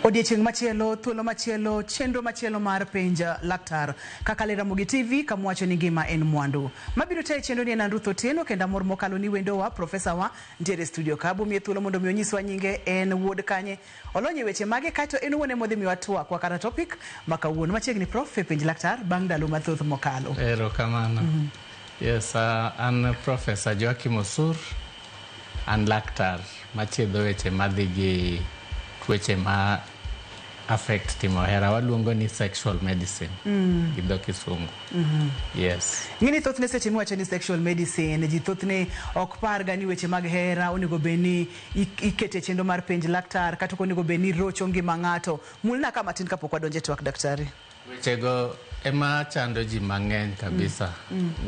Odiechieng' machielo, thuolo machielo, chenro machielo mar penj laktar kaka le Ramogi TV kamwacho ni ngima en mwandu. Mabiro tayo chenro ni en an Ruth Otieno kendo amor mokalo ni wendowa profesa wa nitiere e studio ka. Abomiye thuolo mondo mi onyiswa nyinge, en wuod kanye, olony e weche mage kaeto en owuon ema odhi miwa twak wa kata topic ma kawuono. Machiegni prof e penj laktar bang' ndalo mathoth mokalo. Erokamano. Yes, an Professor Joachim Osur, an laktar machiedho weche madhi gi tuoche ma affect timo hera. Waluongo ni sexual medicine gi dho kisungu. Yes. Ng'eni thothne seche miwacho ni sexual medicine, ji thothne ok par ga ni weche mag hera onego bed ni ikete chenro mar penj laktar kata ok onego bed ni rocho ngima ng'ato. Mulna ka matin kapok wadonjo e twak daktari. Wechego ema chando ji mang'eny kabisa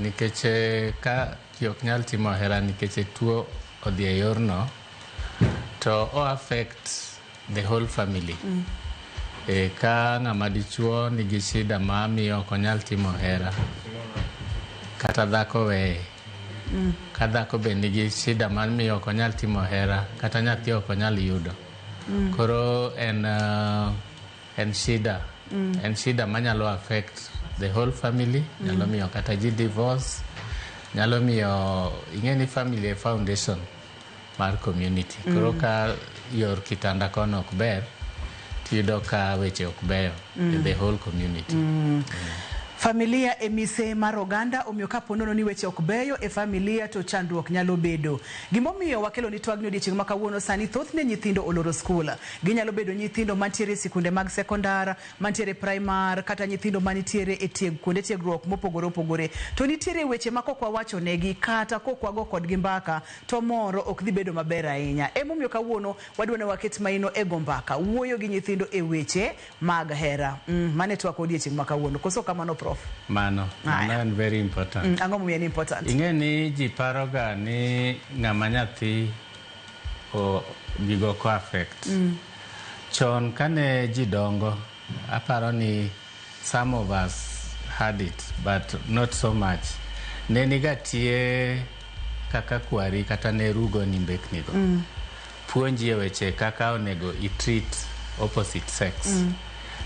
nikech ka ji ok nyal timo hera nikech tuo odhi e yorno to o affect the whole family. Ka ng'ama dichuo nigi shida ma miyo ok onyal timo hera kata dhako weye. Ka dhako be nigi shida mar miyo ok onyal timo hera kata nyathi ok onyal yudo. Koro en shida. En shida manyalo affect the whole family, nyalo miyo kata ji divorce, nyalo miyo ing'e ni family e foundation mar community. Koro ka yor kitanda kono ok ber, tiyudo ka weche ok beyo e the whole community. Familia e mise mar oganda omiyo kapo nono ni weche ok beyo e familia to chandruok nyalo bedo. Gimomiyo wakelo ni twagni odiechieng' ma kawuono sani thothne nyithindo oloro skul. Ginyalo bedo nyithindo mantiere e sikunde mag sekondar, mantiere primar kata nyithindo manitiere e kuonde tiegruok mopogore opogore. To nitiere weche ma kok wawacho negi kata kok wago kodgi mbaka to moro ok dhi bedo maber ahinya. Emomiyo kawuono wadwa ni waket maino e go mbaka, wuoyo gi nyithindo e weche mag hera. Mane twak odiechieng' ma kawuono. Koso kamano prof? Mano en very important. Ang'o momiyo en important? Ing'e ni ji paroga ni ng'ama nyathi o gigo ok affect. Chon kane ji dongo, aparo ni some of us had it, but not so much. Ne niga tie kaka kwari kata ne rugo ni mbeknigo. Puonji e weche kaka onego i treat opposite sex.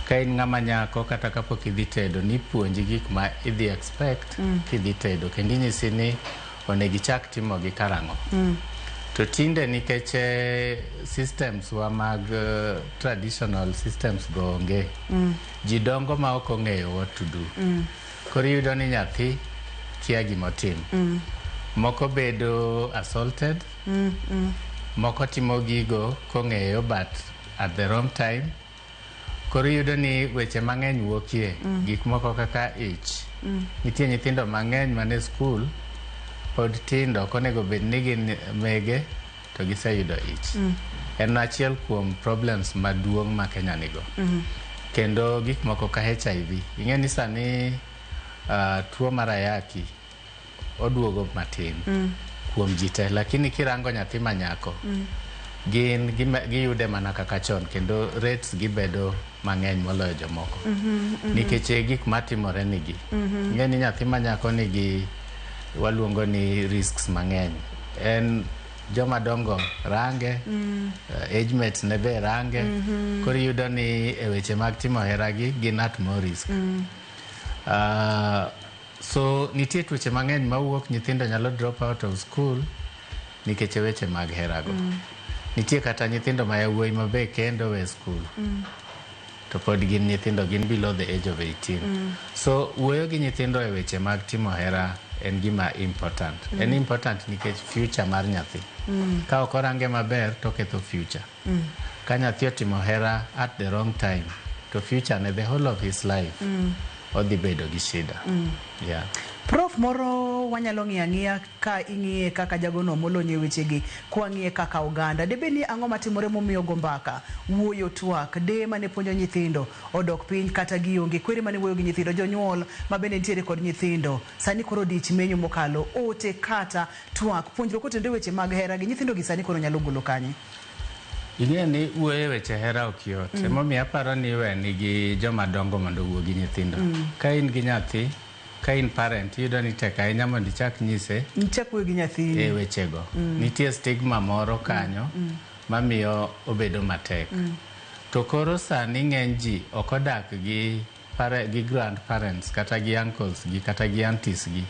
Ka in ng'ama nyako kata kapok idhi tedo nipuonji gik ma idhi expect kidhi tedo kendo inyisi ni onego ichak timogi karang'o. To tinde nikech systems wa mag traditional systems go onge, ji dongo ma ok ong'eyo what to do. Koro iyudo ni nyathi kia gimotim. Moko bedo assaulted, moko timo gigo kong'eyo but at the wrong time. Koro iyudo ni weche mang'eny wuokie, gik moko kaka ich. Nitie nyithindo mang'eny mane skul pod tindo ok onego bed ni gin mege to giseyudo ich. En achiel kuom problems maduong' ma Kenya nigo. Kendo gik moko ka HIV. Ing'e ni sani tuo mar ayaki oduogo matin kuom ji te, lakini kirango nyathi ma nyako gin giyude mana kaka chon kendo rates gibedo mang'eny moloyo jomoko nikech e gik matimore nigi. Ing'e ni nyathi ma nyako nigi waluongo ni risks mang'eny. En joma dongo range, age mates ne be range. Koro iyudo ni e weche mag timo hera gi gin at more risk. So nitie tuoche mang'eny mawuok nyithindo nyalo drop out of school nikech weche mag herago. Nitie kata nyithindo ma yawuoyi ma be kendo we school. To pod gin nyithindo gin below the age of 18. So wuoyo gi nyithindo e weche mag timo hera en gima important. En important nikech future mar nyathi. Ka ok orange maber to oketho future. Ka nyathi otimo hera at the wrong time to future ne the whole of his life odhi bedo gi shida. Yeah. Prof moro wanyalo ng'iyo ang'iya ka ing'iye kaka jagono molony e wechegi kwang'iye kaka oganda. Debed ni ang'o matimore momiyo go mbaka, wuoyo twak, de mane puonjo nyithindo odok piny kata gionge, kwere mane wuoyo gi nyithindo, jonyuol ma bende nitiere kod nyithindo, sani koro dich menyo mokalo ote kata twak, puonjruok otenore weche mag hera gi nyithindo gi sani koro nyalo golo kanye? Ing'e ni wuoyo e weche hera ok yot. Emomiyo aparo ni iwe nigi joma dongo mondo owuo gi nyithindo. Ka in gi nyathi, ka in parent, iyudo ni tek ahinya mondo ichak nyise Ichak wuoyo gi nyathini. e wechego. Nitie stigma moro kanyo mamiyo obedo matek. To koro sani ng'eny ji ok odak gi grandparents kata gi uncles gi kata gi aunties gi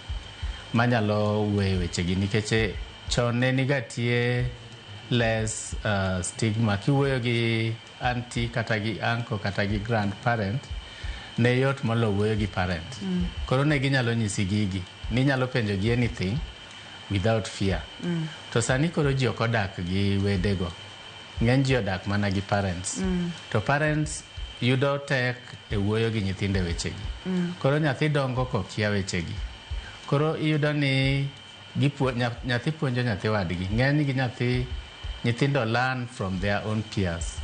manyalo wuoyo e wechegi, nikech chon ne niga tie less stigma. Kiwuoyo gi auntie kata gi uncle kata gi grandparent, ne yot molo wuoyo gi parent. Koro ne ginyalo nyisi gigi, ninyalo penjo gi anything without fear. To sani koro ji ok odak gi wedego, ng'eny ji odak mana gi parents. To parents yudo tek e wuoyo gi nyithindo e wechegi. Koro nyathi dongo kokia wechegi. Koro iyudo ni nyathi puonjo nyathi wadgi. Ng'eny gi nyathi, nyithindo learn from their own peers.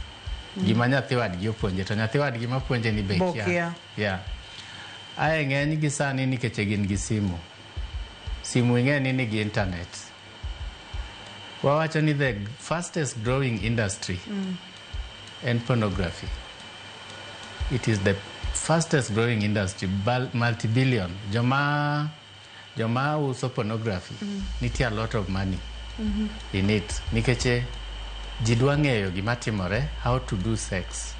Gima nyathi wadgi opuonje, to nyathi wadgi mapuonje ni be kia. Bokia. Yeah. Ae ng'eny gi sani nikech gin gi simu. Simu ing'e ni nigi internet. Wawacho ni the fastest growing industry en pornography. It is the fastest growing industry, multi-billion. Joma uso pornography, nitie a lot of money in it. Nikech ji dwa ng'eyo gima timore, how to do sex.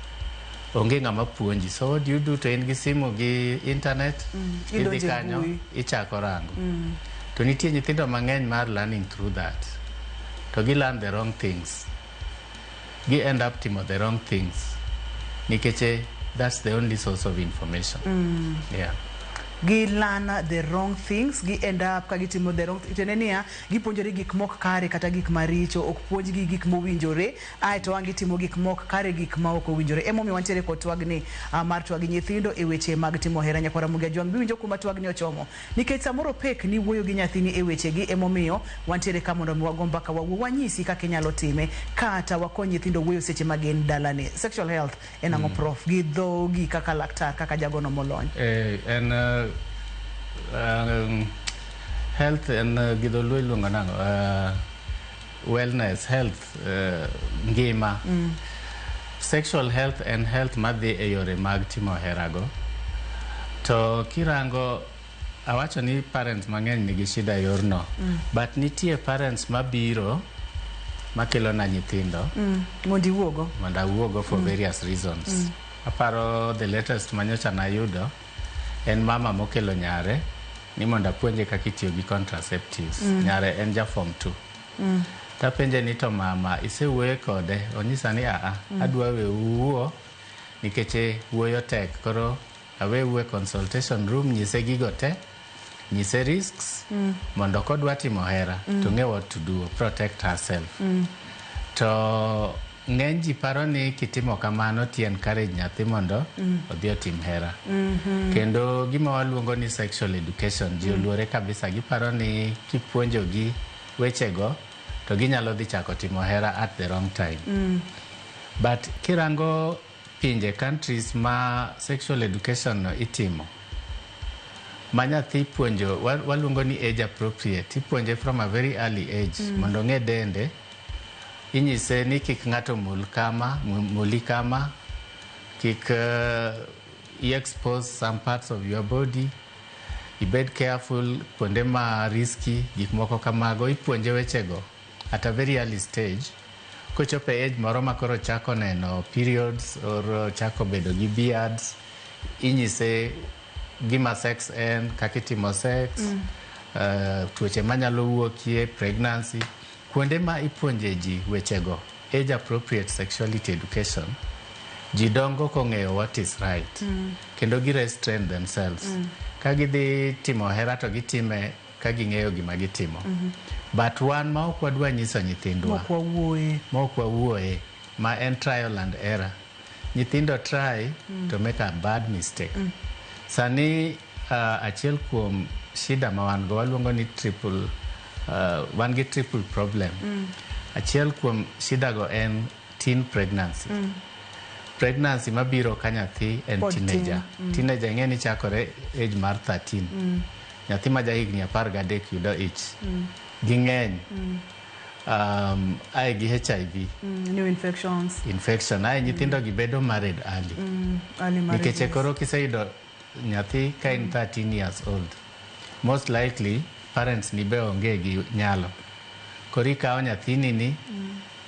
Onge ng'ama puonji. So what do you do? To in gi simu gi internet, idhi Idonjo e kanyo, mbui. Ichako rango. To nitie nyithindo mang'eny mar learning through that. To gi learn the wrong things. Gi end up timo the wrong things. Nikech that's the only source of information. Yeah. Gi learn the wrong things, gi end up ka gitimo the wrong, tiende niya gipuonjore gik mok kare kata gik maricho, ok puonjgi gik mowinjore, aeto ang' gitimo gik mok kare, gik ma ok owinjore. Emomiyo wantiere kod twagni mar twag gi nyithindo e weche mag timo hera. Nyakwara Ramogi Ajwang', biwinjo kuma twagni ochomo, nikech samoro pek ni wuoyo gi nyathini e wechegi. Emomiyo wantiere ka mondo mi wago mbaka, wawuo, wanyisi kaka inyalo time kata wakony nyithindo wuoyo seche ma gin dalani. Sexual health en ang'o, prof, gi dhogi kaka laktar, kaka jagono molony? En health en gi dholuo iluongo nang'o? Wellness, health, ngima. Sexual health en health madhi e yore mag timo herago. To kirango, awacho ni parents mang'eny nigi shida e yorno. But nitie parents mabiro makelo na nyithindo Mondo iwuogo. Mondo awuogo for various reasons. Aparo the latest manyocha nayudo en mama mokelo nyare ni mondo apuonje kaka itiyo gi contraceptives. Nyare en ja form 2. Tapenje ni to mama isewuoyo kode, onyisa ni aa, adwa we uwuo nikech wuoyo tek, koro awe wuo e consultation room, nyise gigo te, nyise risks, mondo kodwa timo hera to ng'e what to do, protect herself. To ng'eny ji paro ni kitimo kamano ti encourage nyathi mondo odhi otim hera. Kendo gima waluongo ni sexual education ji oluore kabisa. Giparo ni kipuonjogi wechego to ginyalo dhi chako timo hera at the wrong time. But kirango pinje, countries ma sexual education no itimo, ma nyathi puonjo, waluongo ni age appropriate, ipuonje from a very early age mondo ong'e dende. Inyise ni kik ng'ato mul kama, muli kama, kik i expose some parts of your body, ibed careful kuonde ma risky, gik moko kamago. Ipuonje wechego at a very early stage. Kochopo e age moro ma koro chako neno periods or chako bedo gi beards, inyise gima sex en, kaka itimo sex, tuoche manyalo wuokie, pregnancy. Kuonde ma ipuonje ji wechego, age appropriate sexuality education, ji dongo kong'eyo what is right kendo gi restrain themselves. Ka gidhi timo hera to gitime ka ging'eyo gima gitimo. But wan ma ok wadwa nyiso nyithindwa, Mok wawuoye. Ma ok wawuoye, ma en trial and error, nyithindo try to make a bad mistake. Sani achiel kuom shida ma wan go waluongo ni triple, wan gi triple problem. Achiel kuom shida go en teen pregnancy, pregnancy mabiro ka nyathi en Pod tin. teenager. Teenager ing'e ni chakore age mar 13. Nyathi ma jahigni 13 yudo ich ging'eny, ae gi HIV, New infections. Infection, ae nyithindo gi bedo married early, Early nikech marriages. Koro kiseyudo nyathi ka en 13 years old, most likely parents ni be onge gi nyalo. Koro ikawo nyathini ni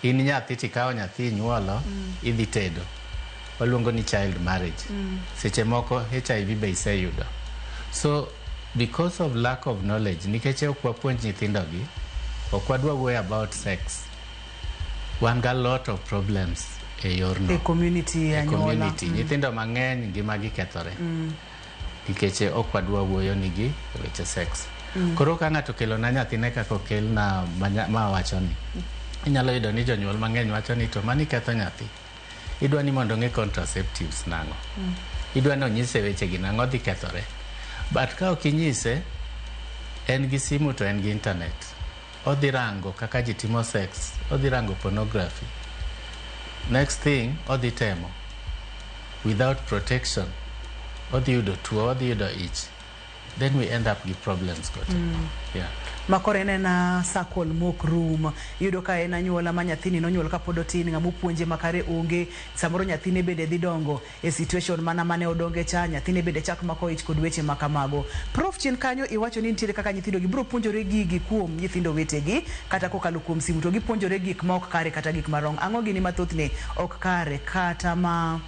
in nyathi tikawo nyathi inyuolo, idhi tedo. Waluongo ni child marriage. Seche moko HIV be iseyudo. So because of lack of knowledge, nikech ok wapuonj nyithindogi, ok wadwa wuoyo about sex, wan ga lot of problems e yorno. E community, e anyuola. Community. Nyithindo mang'eny ngimagi kethore nikech ok wadwa wuoyo nigi e weche sex. Koro ka ng'ato okelona nyathine kaka okelna ma wacho ni, inyalo yudo ni jonyuol mang'eny wacho ni to mani ketho nyathi. Idwa ni mondo ong'e contraceptives nang'o? Idwa ni onyise wechegi nang'o dhi kethore? But ka ok inyise, en gi simu to en gi internet. Odhi rango kaka ji timo sex, odhi rango pornography. Next thing, odhi temo without protection. Odhi yudo tuo, odhi yudo ich. Then we end up gi problems go te. Yeah. Ma koro en ena circle mok rum. Iyudo ka en anyuola ma nyathini nonyuol kapod otin, ng'ama opuonje makare onge. Samoro nyathine bende dhi dongo e situation mana mane odonge cha, nyathine bende chak mako ich kod weche ma kamago. Prof, chien kanyo iwacho ni nitiere kaka nyithindo gi biro puonjore gigi kuom nyithindo wetegi kata kokalo kuom simu to gipuonjore gik ma ok kare kata gik marong. Ang'o gini ma thothne ok kare kata ma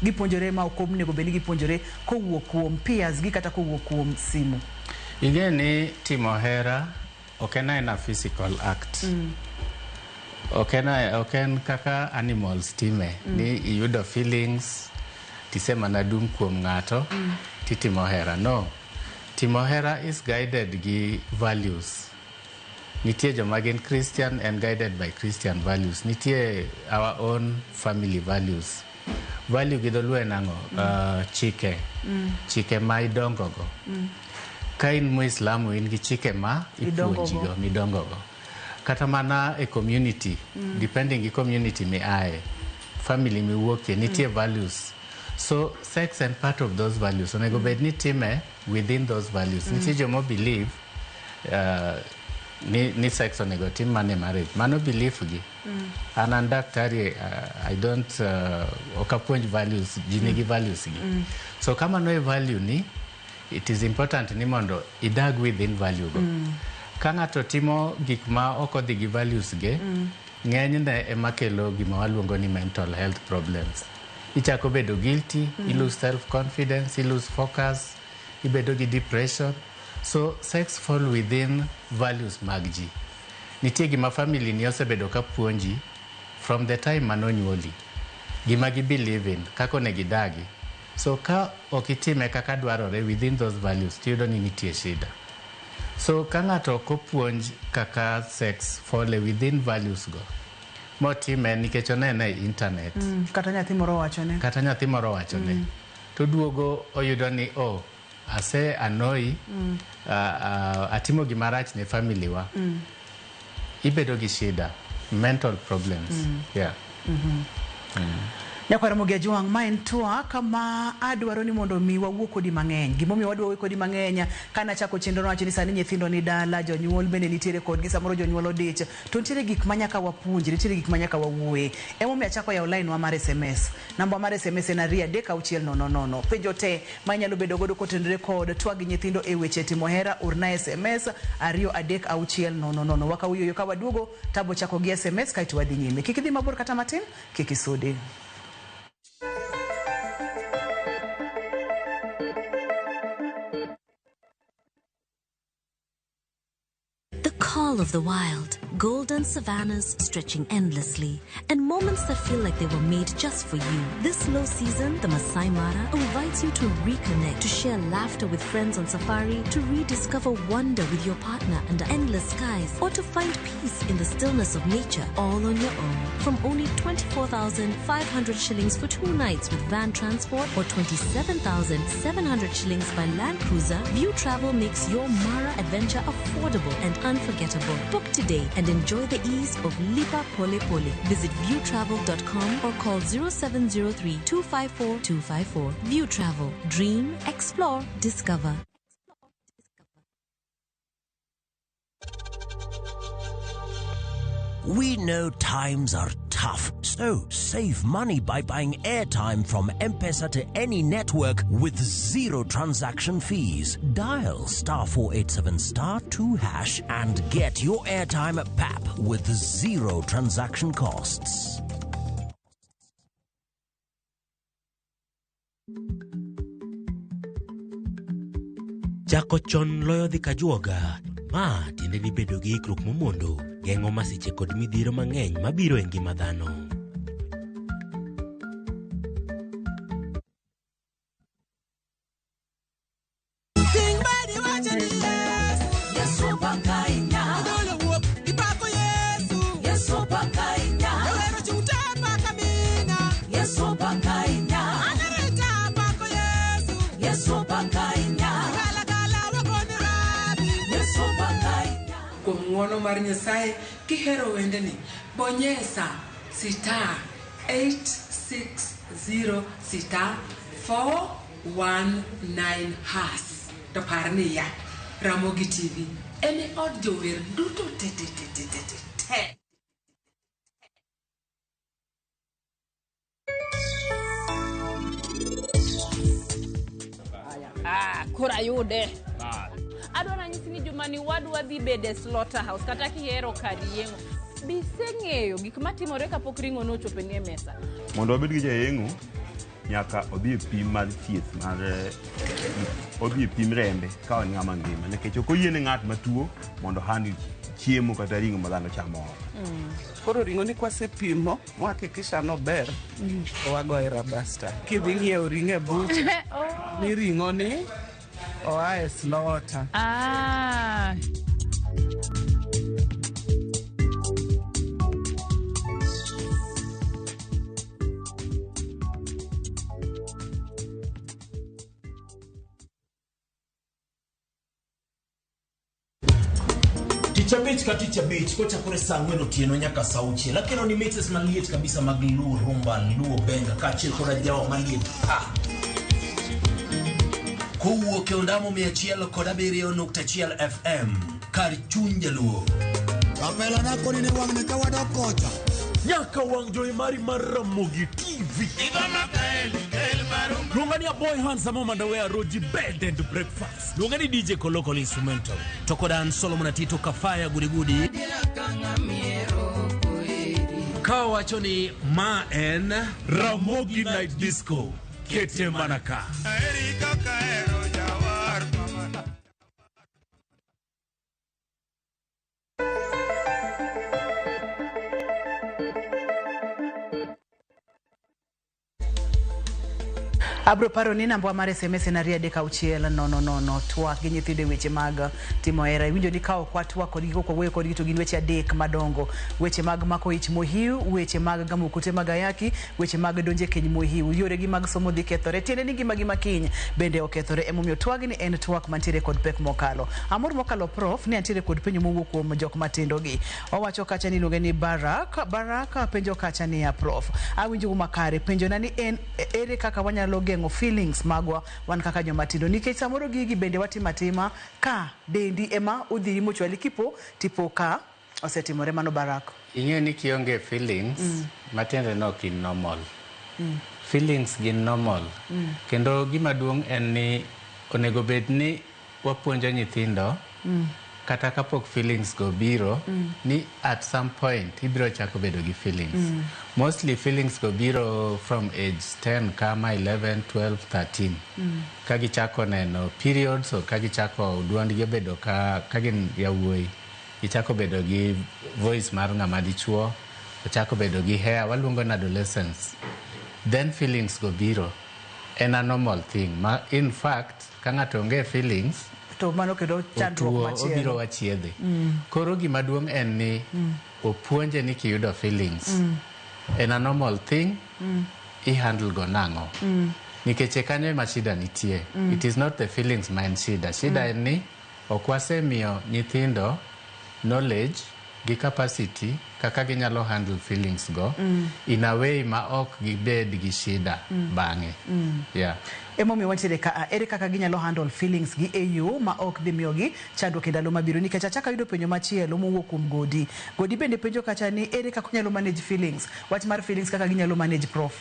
gipuonjore ma ok onego bed ni gipuonjore kowuok kuom peers gi kata kowuok kuom simu? Ing'e ni timo hera ok en aena physical act. Ok en kaka animals time ni iyudo feelings tisemana dum kuom ng'ato titimo hera. No. Timo hera is guided gi values. Nitie joma gin Christian and guided by Christian values. Nitie our own family values. Value gi dholuo en ang'o? Chike. Chike ma idongo go. Ka in Muislamu in gi chike ma ipuonjigo midongo go. Kata mana e community, depending gi community mi ae, family miwuokie, nitie values. So sex and part of those values. Onego bed ni time within those values. Nitie joma believe ni sex onego tim mana e marriage. Mano belief gi. An daktari, I don't, ok apuonj values, ji nigi values gi. So kama e value ni, it is important ni mondo idag within value go. Ka ng'ato timo gik ma ok odhi gi values ge, ng'enyne ema kelo gima waluongo ni mental health problems. Ichako bedo guilty, mm. I lose self confidence, I lose focus, ibedo gi depression. So sex fall within values mag ji. Nitie gima family ni osebedo ka puonji from the time manonyuoli. Gima gi believe in, kaka onego idagi. So ka ok itime kaka dwarore within those values, tiyudo ni nitie shida. So ka ng'ato ok opuonj kaka sex fall within values go, motime nikech onene e internet, Kata nyathi moro wachone. Kata nyathi moro wachone, to duogo oyudo ni oh, ase anoi, atimo gima rach ne family wa. Ibedo gi shida, mental problems. Yeah. Nyakwar Ramogi Ajwang', ma en twak ma adwaro ni mondo mi wawuo kodi mang'eny. Gimomiyo wadwa wuoyo kodi mang'eny, kana chako chenro nowacho ni sani nyithindo ni dala, jonyuol bende nitiere kodgi, samoro jonyuol odich. To nitiere gik ma nyaka wapuonjre, nitiere gik ma nyaka wawuoye. Emomiyo achako yawo line wa mar SMS. Namba mar SMS en 23600. Penjo te ma inyalo bedo godo kotenore kod twag gi nyithindo e weche timo hera, orna SMS 23600. Wakaw yueyo ka waduogo, tabo chako gi SMS kaeto wadhi nyime. Kik idhi mabor kata matin, kik isudi. The call of the wild, golden savannas stretching endlessly, and moments that feel like they were made just for you. This low season, the Masai Mara invites you to reconnect, to share laughter with friends on safari, to rediscover wonder with your partner under endless skies, or to find peace in the stillness of nature all on your own. From only 24,500 shillings for 2 nights with van transport or 27,700 shillings by Land Cruiser, View Travel makes your Mara adventure affordable and unforgettable. Book today and enjoy the ease of Lipa Pole Pole. Visit viewtravel.com or call 0703 254 254. View Travel. Dream, explore, discover. We know times are tough, so save money by buying airtime from M-Pesa to any network with zero transaction fees. Dial star 487 star 2 hash and get your airtime at PAP with zero transaction costs. Chako chon loyo dhi kajuoga. Ma tiende ni bedo gi ikruok momondo geng'o masiche kod midhiero mang'eny mabiro e ngima dhano. Kuom ng'uono mar Nyasaye kihero wendeni, bonyesa star 860 star 419 hash. To par niya, Ramogi TV en e od jower duto te te te te te te te. Ah, koro ayude. Adwa ranyisi ni jumani wadwa dhi bedo e slaughterhouse kata kihero kar yeng'o. Biseng'eyo gik matimore kapok ring'o nochopo e mesa. Mondo wabed gi jayeng'o, nyaka odhi e pim mar thieth mar odhi e pim rembe ka en ng'ama ngima nikech ok oyiene ng'at matuo mondo handle chiemo kata ring'o ma dhano chamo oko. Koro ring'o ni kwasepimo mwahakikisha nober to wagoye rabasta. Kidhi ng'iewo ring'o e bucha ni ring'o ni oa e slaughter. Ah. Tich abich ka tich abich kochakore saa ang'wen otieno nyaka saa auchiel akelo ni mixes maliet kabisa mag Luo Rumba, Luo Benga kaachiel koda jawa maliet pa kowuok e ondamo 107.1 FM kar chuny jaluo. Kapelana koni ni wang'ni ka wadok kocha. Nyaka wang' jowi mari mar Ramogi TV. Luonga ni Aboy Handsome Mandawe Roji Bed and Breakfast. Luonga ni DJ Kolokol Instrumental. To koda an Solomon Atito Kafaya Gudigudi. Ka wacho ni ma en Ramogi Night Disco. Kete mana ka. Abro paro ni namba mar SMS en 23600. Twak gi nyithindo e weche mag timo hera. Iwinjo ni ka ok watwak kodgi kok wawuoyo kodgi to gin weche adek madongo. Weche mag mako ich mohiu, weche mag gamo kute mag ayaki, weche mag donjo e keny mohiu. Yoregi mag somo dhi kethore. Tiende ni ngimagi ma kiny bende okethore. Emomiyo twagni en twak mantiere kod pek mokalo. Amor mokalo prof ni antiere kod penjo mowuok kuom jok matindo gi. Owacho kacha ni iluonge ni Barak. Barak penjo kacha niya prof. Awinjo makare. Penjona ni en ere kaka wanyalo geng'o feelings magwa wan kaka joma tindo nikech samoro gigi bende watimo atima ka dendi ema odhiri mochwali kipo tipo ka osetimore. Mano Barak. Ing'eyo ni kionge feelings, matiende ni ok in normal. Feelings gin normal. Kendo gima duong' en ni onego bed ni wapuonjo nyithindo kata kapok feelings go biro ni at some point ibiro chako bedo gi feelings. Mostly feelings go biro from age 10 kama 11, 12, 13. Ka gichako neno periods or ka gichako duondgi obedo ka gin yawuoyi. Gichako bedo gi voice mar ng'ama dichuo, ochako bedo gi hair, waluongo ni adolescence. Then feelings go biro. En a normal thing. Ma in fact, ka ng'ato onge feelings, to mano kendo chandruok otuo, machielo. Obiro wachiedhe. Koro gima duong' en ni opuonje ni kiyudo feelings, en a normal thing, i handle go nang'o. Nikech e kanyo ema shida nitie. It is not the feelings ma en shida. Shida en ni ok wasemiyo nyithindo knowledge gi capacity kaka ginyalo handle feelings go in a way ma ok gibed gi shida bang'e. Yeah. Emomiyo wantiere ka, ere kaka ginyalo handle feelings gi e yo ma ok dhi miyogi chandruok e ndalo mabiro nikech achako ayudo penjo machielo mowuok kuom Godi. Godi bende penjo kacha ni ere kaka onyalo manage feelings, wach mar feelings kaka ginyalo manage, prof.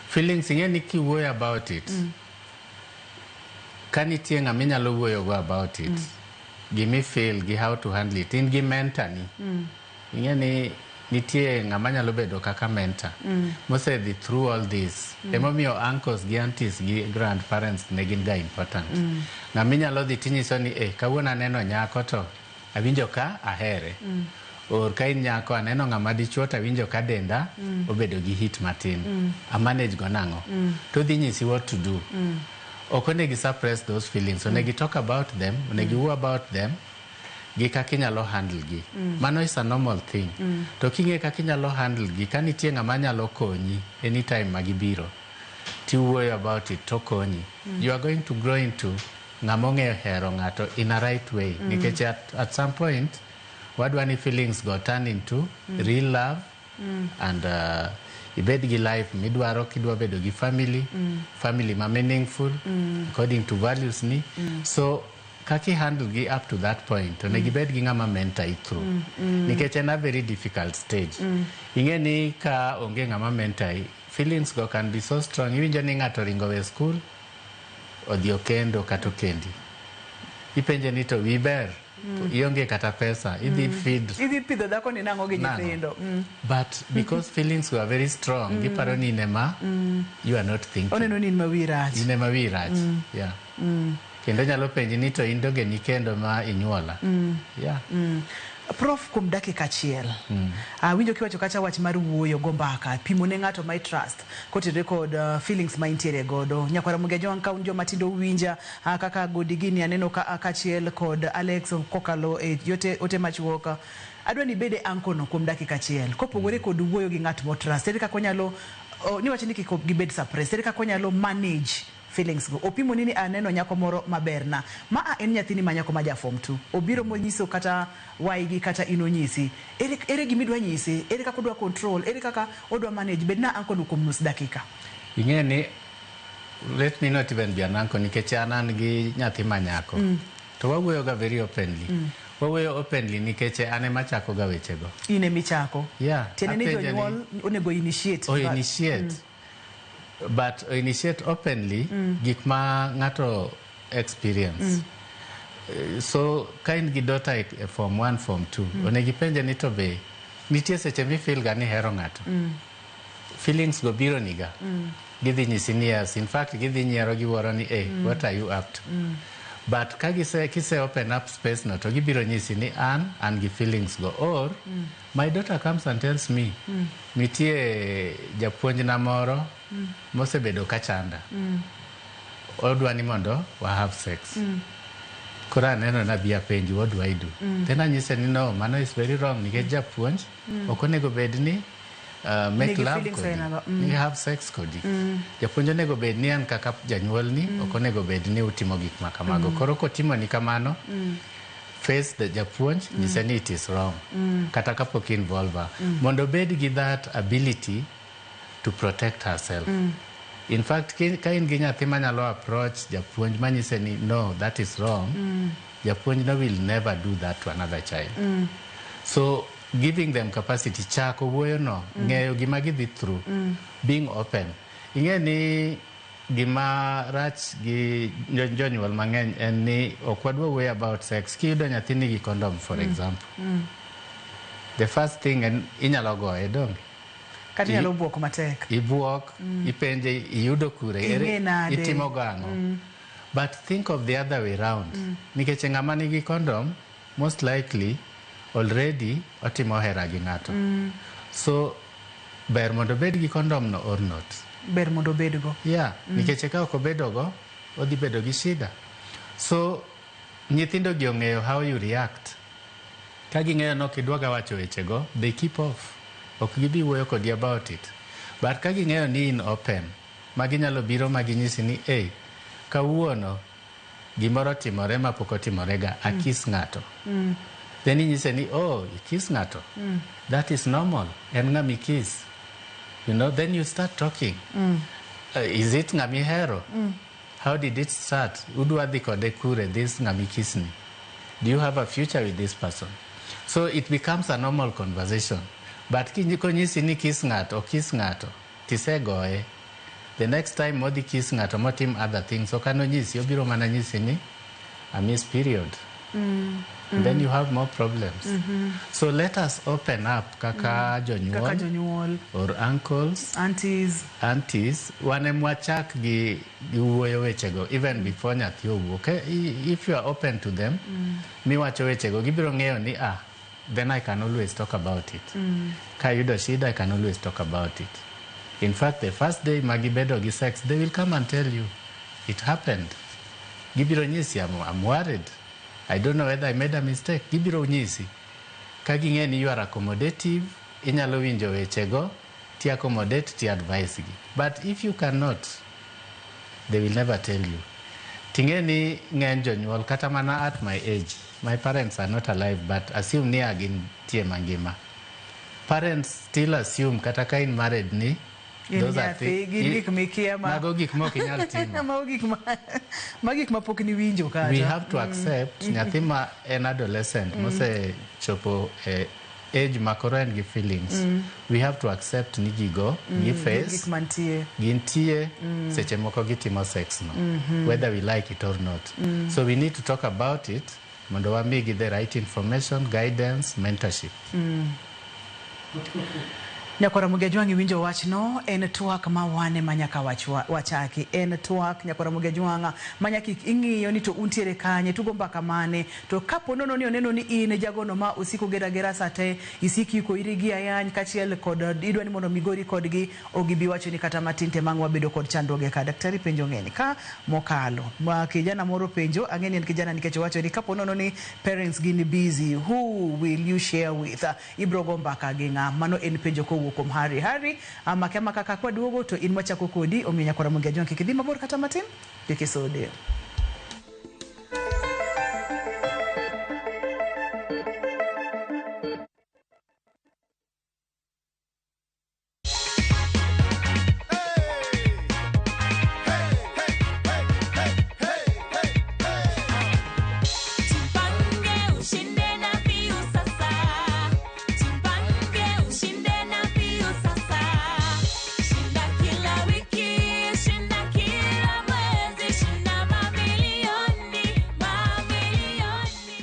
Feelings, ing'e ni kiwuoyo about it, ka nitie ng'ama inyalo wuoyogo about it, gimi feel gi how to handle it, in gi mentor ni. Ing'e ni Nitie ng'ama nyalo bedo kaka mentor mosedhi through all this. Emomiyo uncles gi aunties gi grandparents ne gin ga important. Ng'ama inyalo dhi tinyiso ni, eh, kawuono aneno nyako to awinjo ka ahere. Or ka in nyako, aneno ng'ama dichuo to awinjo ka denda obedo gi heat matin. A manage go nang'o? To dhi nyisi what to do. Ok onego suppress those feelings. Onego talk about them, onego wuo about them gi kaka inyalo handle gi. Mano is a normal thing. To king'e kaka inyalo handle gi, ka nitie ng'ama nyalo konyi anytime ma gibiro, tiwuoyo about it to konyi. You are going to grow into ng'ama ong'eyo hero ng'ato in a right way. Nikech at some point, wadwa ni feelings go turn into real love and ibed gi life midwaro kidwa bedo gi family, family ma meaningful according to values ni. So kaka i handle gi up to that point, onego ibed gi ng'ama mentor i through. Nikech en a very difficult stage. Ing'e ni ka onge ng'ama mentor i, feelings go can be so strong. Iwinjo ni ng'ato oringo we school, odhi okendo kata okendi. Ipenje ni to wi ber, ionge kata pesa, idhi feed Idhi pidho dhako ni nang'o gi Nang'o? nyithindo? But because feelings were very strong, giparo ni in ema you are not thinking. Oneno ni in ma wi rach. In ema wi rach. Yeah. Kendo nyalo penji ni to in donge nikendo ma inyuola. Yeah. Prof, kuom dakika achiel, awinjo kiwacho kacha wach mar wuoyo go mbaka, pimo ne ng'ato ma trust kotenore kod feelings ma intiere godo. Nyakwara Mugejo Jowang', ka un joma tindo uwinja kaka Godi gini aneno ka kaachiel kod Alex kokalo e yote ote machuok. Adwa ni ibede anko no kuom dakika achiel. Kopogore kod wuoyo gi ng'at mo trust, ere kaka onyalo niwacho ni kik gibed suppressed, ere kaka onyalo manage feelings go? Opimo ni aneno nyako moro maberna ma a en nyathini ma nyako ma ja form 2 obiro monyiso kata waigi kata in onyisi, ere gimidwa nyise? Ere kaka odwa control? Ere kaka odwa manage? Bed na uncle no kuom nus dakika. Ing'e ni let me not even be an uncle, nikech an gi nyathi ma nyako. To wawuoyo ga very openly. Wawuoyo openly nikech an ema chako ga wechego. In emichako? Yeah. Tiende ni Apenje ni- jonyuol onego initiate. O initiate. But o initiate openly gik ma ng'ato experience. So ka in gi daughter e form 1, form 2, onego ipenje ni to be nitie seche mifeel ga ni hero ng'ato? Feelings go biro niga. Gidhi nyisi ni yes. In fact, gidhi nyiero, giwuoro ni, "Hey, what are you up to?" But ka gise kise open up space no, to gibiro nyisi ni an gi feelings go. Or my daughter comes and tells me, nitie japuonjna moro mosebedo ka chanda. Odwa ni mondo wa have sex. Koro aneno nabi apenji, what do I do? Then anyise ni no, mano is very wrong, nikech japuonj ok onego bed ni make Nigi love feelings kodi, ainago. Ni have sex kodi. Japuonj onego bed ni an kaka janyuolni, ok onego bed ni utimo gik ma kamago. Koro kotimo ni kamano, face the japuonj, nyise ni it is wrong. Kata kapok involve her. Mondo obed gi that ability to protect herself. In fact, ka in gi nyathi manyalo approach japuonj manyise ni no, that is wrong, japuonj no will never do that to another child. So giving them capacity, chako wuoyo no, ng'eyo gima gidhi through, being open. Ing'e ni gima rach gi jonyuol mang'eny en ni ok wadwa wuoyo about sex. Kiyudo nyathi nigi condom, for example, the first thing en inyalo goye, donge? Kata inyalo buok matek. Ibuok, ipenje iyudo kure, Ing'e nade? Itimo gang'o? But think of the other way round. Nikech ng'ama nigi condom, most likely already otimo hera gi ng'ato. So ber mondo obed gi condom no or not? Ber mondo obedgo. Yeah, nikech ka ok obedogo, odhi bedo gi shida. So nyithindo gi ong'eyo how you react. Ka ging'eyo ni ok idwaga wacho wechego, they keep off. Ok gibi wuoyo kodi about it. But ka ging'eyo ni in open, ma ginyalo biro ma ginyisi ni, hey, kawuono gimoro timore ma pok otimorega, akis ng'ato. Then inyise ni, oh, ikis ng'ato. That is normal. En ng'ama ikis. Then you start talking. Is it ng'ama ihero? How did it start? Udwa dhi kode kure, this ng'ama ikisni? Do you have a future with this person? So it becomes a normal conversation. But konyisi ni kiss ng'ato, okis ng'ato, tisegoye. The next time modhi kiss ng'ato motim other things, ok anonyisi, obiro mana nyisi ni I miss period. Then you have more problems. So let us open up kaka jonyuol, Kaka jonyuol, or uncles, aunties, aunties, wan em wachak gi wuoyo wechego even before nyathi owuok. If you are open to them, miwacho wechego, gibiro ng'eyo ni ah, then I can always talk about it. Ka ayudo shida, I can always talk about it. In fact, the first day magibedo gi sex, they will come and tell you it happened. Gibiro nyisi, I'm worried, I don't know whether I made a mistake. Gibiro nyisi ka ging'e ni you are accommodative, inyalo winjo wechego ti accommodate ti advice gi. But if you cannot, they will never tell you. Ting'e ni ng'eny jonyuol, kata mana at my age, my parents are not alive, but assume ni gintie mangima, parents still assume kata ka in married ni in those are nyathi, gin gik mikia ma mago gik mok inyal timo. Mago gik ma ma gik ma pok niwinjo kata. We have to accept nyathi ma en adolescent mosechopo e age ma koro en gi feelings, we have to accept ni gigo gi Gin face gik mantie. Gintie. Seche moko gitimo sex no, whether we like it or not. So we need to talk about it mondo wamigi the right information, guidance, mentorship. Nyakwara Mugejwang', iwinjo wachno, en twak ma wane ma nyaka wachaki. En twak, nyakwara Mugejwang', ma nyaka ing'iyo ni to untiere kanye, tugo mbaka mane. To kapo nono ni oneno ni in jagono ma osiko gera gera sate, isiki ikoiri gi ayany kaachiel kod idwa ni mondo migori kodgi, ok gibi wacho ni kata matin te mang' wabedo kod chandruoge ka. Daktari, penjo ng'eny ka mokalo. Ma kijana moro penjo, ang'e ni en kijana nikech owacho ni kapo nono ni parents gin busy, who will you share with? Ibro go mbaka gi ng'a? Mano en penjo kowuok kuom Harry. Harry, amake amaka ka kwaduogo to in wachako kodi, omiyo nyakwara Mugejwang' kik idhi mabor kata matin, kik isode. Jipange ushinde na Viusasa. Jipange ushinde na Viusasa. Shinda kila wiki, shinda kila mwezi, shinda mamilioni, mamilioni.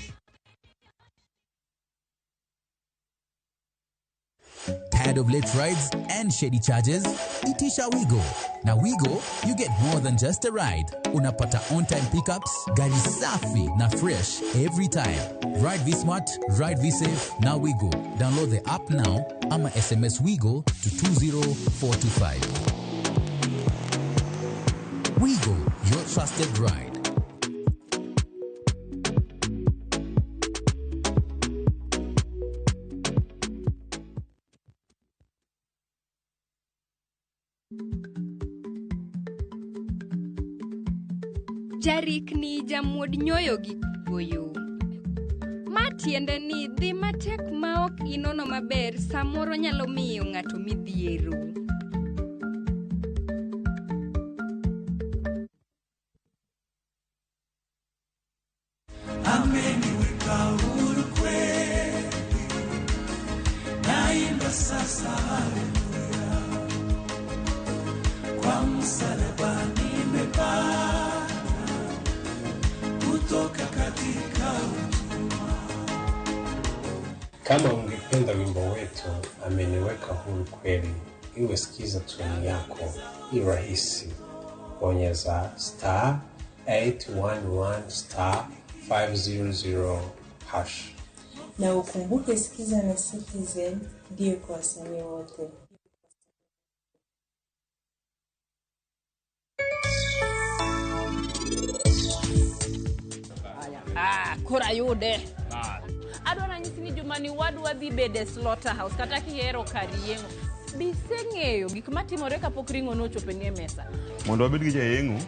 Tired of late rides and shady charges? Itisha Wigo. Na Wigo, you get more than just a ride. Unapata on-time pickups, gari safi na fresh every time. Ride V-Smart, ride V-Safe, na Wigo. Download the app now ama SMS Wigo to 20425. Wigo, your trusted ride. Jarikni jamuod nyoyo gi kuoyo. Ma tiende ni dhi matek ma ok inono maber samoro nyalo miyo ng'ato midhiero. Ameniweka huru kweli, naimba sasa haleluya, kwa msalaba nimepata kutoka katika utumwa. Kama ungependa wimbo wetu Ameniweka Huru Kweli iwe sikiza tune yako, i rahisi. Bonyeza *811*500#. Na ukumbuke Sikiza na Citizen ndiyo kwa wasanii wote. Ah, koro ayude. Adwa ranyisi ni juma ni wadwa dhi bedo e slaughterhouse kata kihero kar yeng'o. Biseng'eyo gik matimore kapok ring'o nochopo e mesa. Mondo wabed gi jayeng'o,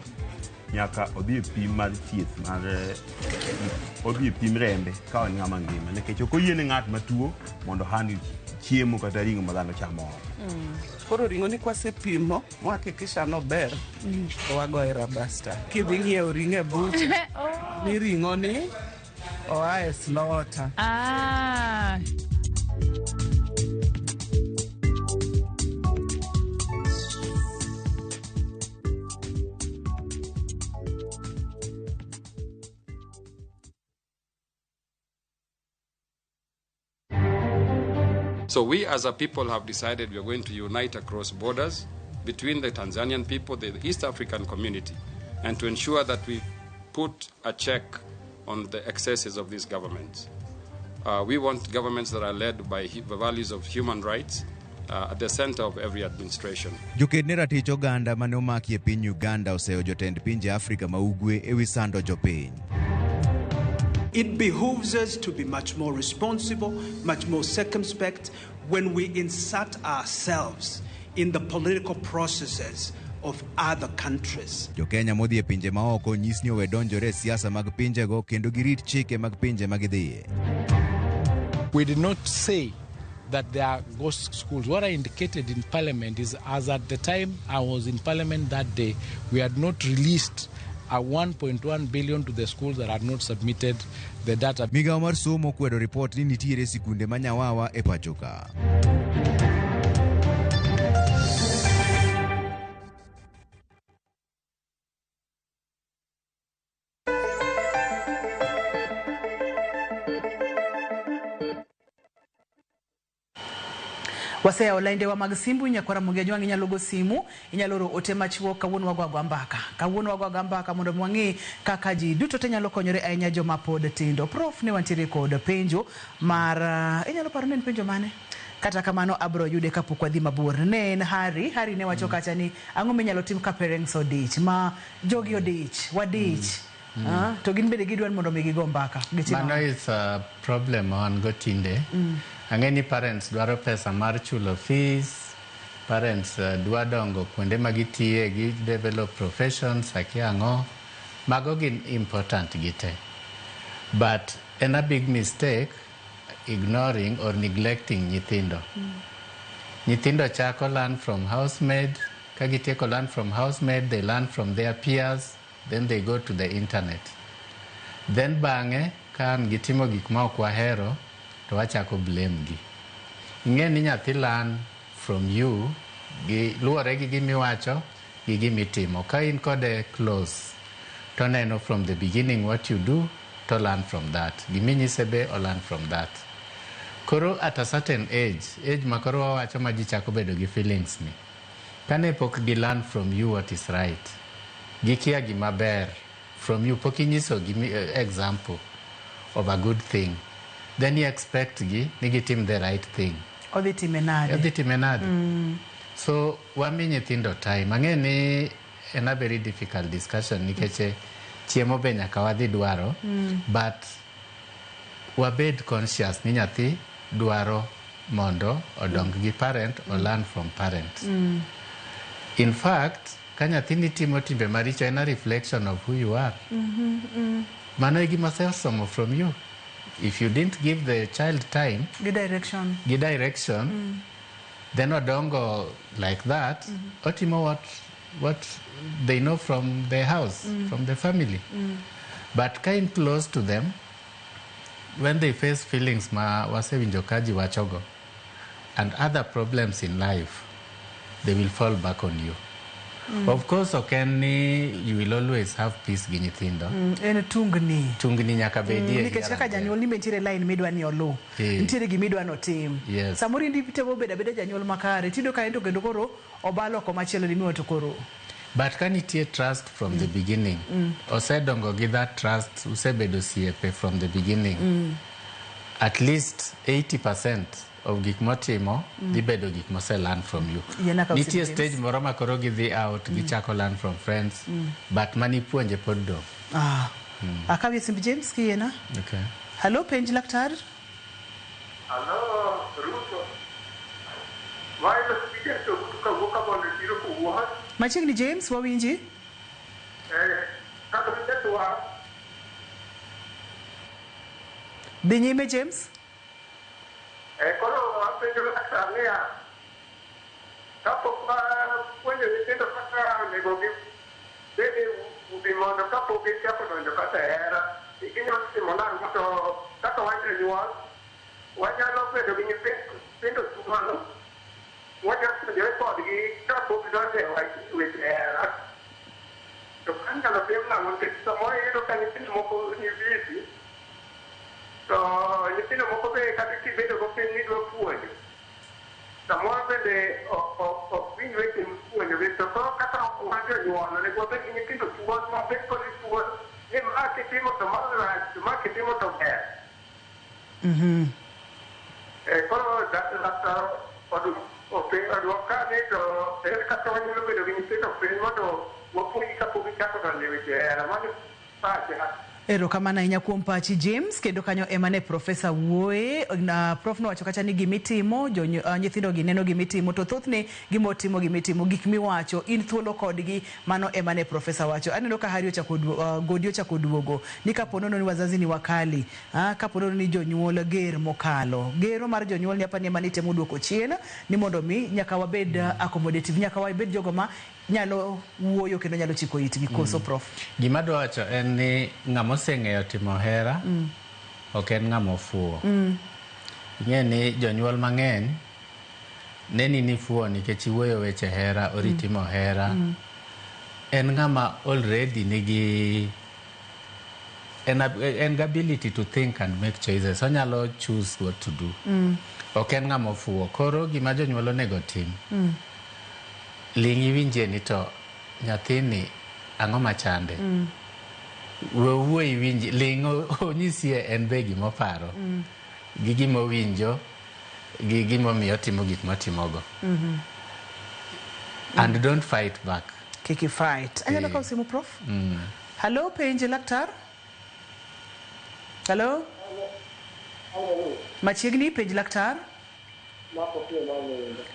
nyaka odhi e pim mar thieth mar odhi e pim rembe ka en ng'ama ngima, nikech ok oyiene ng'at matuo mondo handle chiemo kata ring'o ma dhano chamo oko. Koro ring'o ni kwasepimo mwahakikisha nober, to wagoye rubber stamp. Kidhi ng'iewo ring'o e butcher, ni ring'o ni oa e slaughter. Ah. So we as a people have decided we are going to unite across borders between the Tanzanian people, the East African community, and to ensure that we put a check on the excesses of these governments. We want governments that are led by the values of human rights at the center of every administration. Joked ne ratich oganda mane omaki e piny Uganda oseyo jotend pinje Afrika ma ugwe ewi sando jopiny. It behooves us to be much more responsible, much more circumspect when we insert ourselves in the political processes of other countries. Jokenya modhi e pinje maoko onyis ni owe donjore e siasa mag pinjego kendo girit chike mag pinje ma gidhiye. We did not say that there are ghost schools. What I indicated in Parliament is, as at the time I was in Parliament that day, we had not released a 1.1 billion to the schools that had not submitted the data. Migawo mar somo okwedo ripot ni nitiere sikunde ma nyawawa e pacho ka. Waseyawo laindewa mag simbu nyakwara Mugejwang' inyalo go simu, inyalo oro ote machuok. Kawuono wago agoa mbaka. Kawuono wago agoa mbaka mondo wang'e kaka ji duto te nyalo konyore ahinya joma pod tindo. Prof ne wantiere kod penjo mar inyalo paro ni en penjo mane? Kata kamano abro yude kapok wadhi mabor. Ne en Harry, Harry ne wacho kacha ni ang'o minyalo tim ka parents odich, ma jogi odich, wadich. To gin bende gidwaro mondo mi gigo mbaka. Gitim Mano ang'o? is a problem ma wan go tinde. Ang'e ni parents dwaro pesa mar chulo fees, parents dwa dongo kuonde ma gitiye, gi develop professions, akia ang'o. Mago gin important gite. But en a big mistake ignoring or neglecting nyithindo. Nyithindo chako learn from housemaid, ka gitieko learn from housemaid, they learn from their peers, then they go to the internet. Then bang'e, ka an gitimo gik ma ok wahero, to wachako blame gi. Ing'e ni nyathi learn from you, gi luwore gi gimiwacho, gi gimitimo. Ka in kode close, to oneno from the beginning what you do, to learn from that. Giminyise be o learn from that. Koro at a certain age, age ma koro wawacho ma ji chako bedo gi feelings ni, kane pok gi learn from you what is right, gikia gima ber from you, pok inyiso gi example of a good thing, then you expect gi ni gitim the right thing. Odhi time nade? Odhi time nade? So wami nyithindo time. Ang'e ni en a very difficult discussion nikech chiemo be nyaka wadhi dwaro, but wabed conscious ni nyathi dwaro mondo odong gi parent or learn from parent. In fact, ka nyathini timo timbe maricho en a reflection of who you are. Mano e gima osesomo from you. If you didn't give the child time, Gi direction. gi direction, then odongo like that, otimo what they know from the house, from the family. But ka in close to them, when they face feelings ma wasewinjo ka ji wachogo, and other problems in life, they will fall back on you. Of course, ok en ni you will always have peace gi nyithindo. En tungni. Tungni nyaka bedie. Nikech kaka janyuol ni be nitiere line midwa ni oluw. Nitiere gimidwa ni otim. Samoro in itemo bedo abeda janyuol makare, tiyudo ka en to kendo koro obalo komachielo ni miwa to koro. But ka nitie trust from the beginning, osedongo gi that trust, usebedo osiepe from the beginning, at least 80% of gik motimo dhi bedo gik mose learn from you. Yiena ka Nitie osiepe. stage moro ma koro gidhi out, gichako learn from friends, but manipuonje pod dong'. Akawie simb James kiyiena. Okay. Hello, penj laktar. Hello, Ruto. Why the speaker to kawuok mondo chiro kowuok? Machiegni James, wawinji. Kaka network. Dhi nyime James. Koro apenjo laktar niya, kapok wapuonjo nyithindo kaka onego gibed e udi mondo kapok gichako donjo kata e hera, inyalo timo nang'o to kaka wan jonyuol, wanyalo bedo gi nyithindo thuolo, wanyalo puonjore kodgi kapok gidonjo e wach weche hera. To ka inyalo tim nang'o nikech samoro iyudo ka nyithindo moko ni busy, to nyithindo moko be kata kibedo go piny nidwa puonjo, Samoro bende ok winj weche mipuonjogi, to koro kaka wan jonyuol onego wabed gi nyithindo thuolo, wabed kodgi thuolo ni ma kitimo to ma rach, to ma kitimo to ber. Koro laktar oduok ka ni to ere kaka wanyalo bedo gi nyithindo piny mondo wapuonjgi kapok gichako donjo e weche hera. Mano pacha. Erokamano ahinya kuom pachi James, kendo kanyo ema ne profesa wuoye na prof nowacho kacha ni gimitimo nyithindo gi neno gimitimo to thothne gimotimo gimitimo gik miwacho in thuolo kodgi, mano ema ne profesa wacho. Aneno ka Hari ochako Godi ochako duogo ni kapo nono ni wazazi ni wakali, kapo nono ni jonyuol ger mokalo gero mar jonyuol ni apani ema nitemo duoko chien ni mondo mi nyaka wabed accommodative, nyaka wabed jogo ma nyalo wuoyo kendo nyalo chiko itgi koso. Prof? Gima adwa wacho en ni ng'ama oseng'eyo timo hera ok en ng'ama ofuwo. Ing'e ni jonyuol mang'eny neni ni ifuwo nikech iwuoyo weche hera, oritimo hera. En ng'ama already nigi en gi ability to think and make choices. Onyalo choose what to do. Ok en ng'ama ofuwo. Koro gima jonyuol onego tim, ling' iwinjie ni to nyathini ang'o machande. We owuo iwinj, ling' onyisie en be gimoparo, gi gimowinjo, gi gimomiyo otimo gik motimogo. And don't fight back. Kik i fight. Anyalo kawo simu, prof? Hallo, penje laktar. Hallo, machiegni, penj laktar.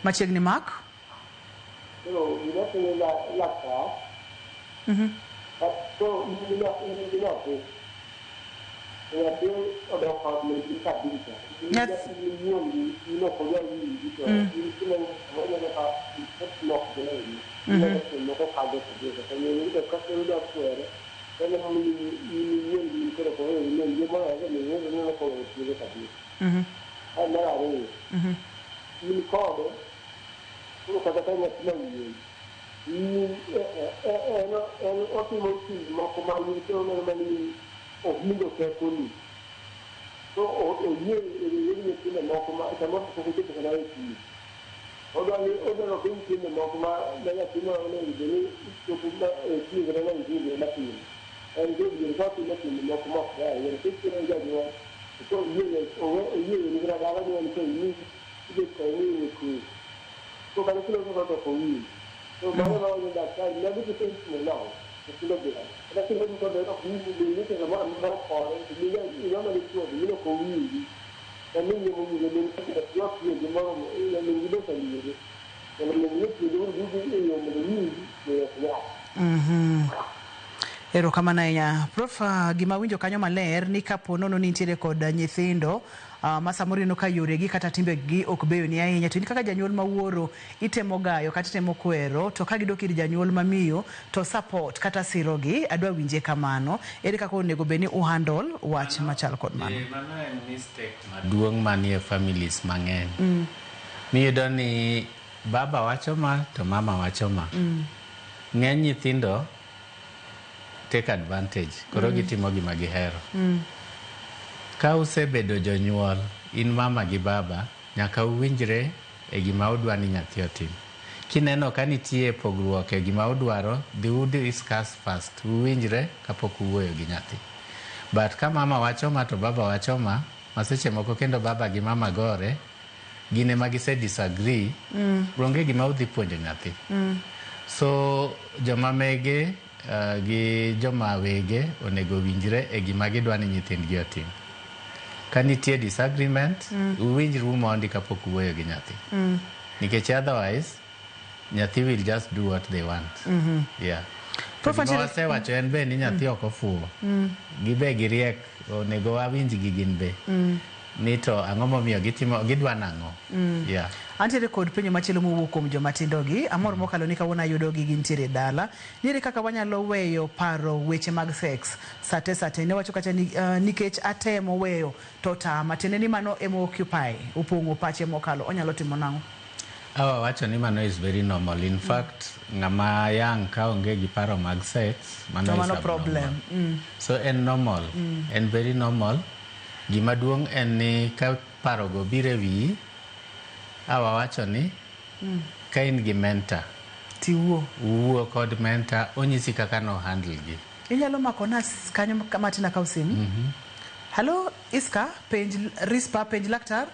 Machiegni, Mark. Koro gima penjo laktar, koro in gi nyathi, to nyathi odok ot min kabisa. In wuon gi, in ok odwa winji, to in kineno ineno ka lok gi ineno seche moko kadho kabisa. To min gi to kaka idwa kwere, to ineno ni in iwuon gi in koro koro min gi moro to min gi ineno koweyo thuolo kabisa. Ae mar ariyo, in kode, koro kata ka nyathi ma wuoyi, in en otimo tich moko ma in koro ineno mana ni ohingo tekoni. To oyie owere nyithindo moko ma samoro pok ochopo kata e thieth. Odwa ni odwa ni nyithindo moko ma nyathi ma onego bed ni chopo ma e thieth kata 19 matin. En jodier ka otimo timbe moko ma ok ber. Nikech en janyuol, to koro oyie weni kata dala ni en koro ibet kode ni in kwe. Koro kata kiloso kode to ok owinj. To mano ma wacho daktari, magi to itimo nang'o? Nyithindo bila. Kata kiloso kode ok winj be nitie samoro amora kode, to ng'ama dichuo to in ok owinji. To min owinjo min ok puonje moromo, min gi be oseluore. Mondo min gi opuonje mondo giwinj e yo mondo owinji, be ok nyal. Erokamano ahinya. Prof, gima winjo kanyo maler ni kapo nono ni nitiere kod nyithindo ma samoro ineno ka yoregi kata timbegi ok beyoni ahinya, to in kaka janyuol ma wuoro itemo gayo kata itemo kwero, to ka gidok ir janyuol ma miyo to support kata sirogi, adwa winje kamano. Ere kaka onego bed ni uhandle wach machal kod mano? Mano en mistake maduong' manie families mang'eny. Miyudo ni baba wacho ma to mama wacho ma. Ng'eny nyithindo take advantage, koro gitimo gima gihero. Ka usebedo jonyuol, in mama gi baba, nyaka uwinjre e gima udwa ni nyathi otim. Kineno ka nitie pogruok e gima udwaro, dhi u discuss first, uwinjre kapok uwuoyo gi nyathi. But ka mama wacho ma to baba wacho ma, ma seche moko kendo baba gi mama gore, gin ema gise disagree, onge gima udhi puonjo nyathi. So joma mege gi joma wege onego winjre e gima gidwa ni nyithindgi otim. Ka nitie disagreement, uwinjru mondi kapok uwuoyo gi nyathi. Nikech otherwise, nyathi will just do what they want. Yeah. Prof, To gima wasewacho en be ni nyathi ok ofuwo. Gibe giriek, onego wawinjgi gin be. Ni to ang'o momiyo gitimo, gidwa nang'o. Yeah. Antiere kod penjo machielo mowuok kuom joma tindogi. Amor mokalo ni kawuono ayudogi gintiere e dala. Niere kaka wanyalo weyo paro weche mag sex sate sate. Ne wacho kacha ni nikech atemo weyo to tama. Tiende ni mano ema occupy, opong'o pache mokalo. Onyalo timo nang'o? Awa wacho ni mano is very normal. In fact, ng'ama young ka onge gi paro mag sex, mano To is mano abnormal. problem. So en normal. En very normal. Gima duong' en ni ka parogo biro e wiyi, Awawacho ni ka in gi mentor, tiwuo wuo kod mentor, onyisi kaka no handle gi. Inyalo mako nas kanyo matin akaw simu. Halo Iska, penj Rispa, penj laktar.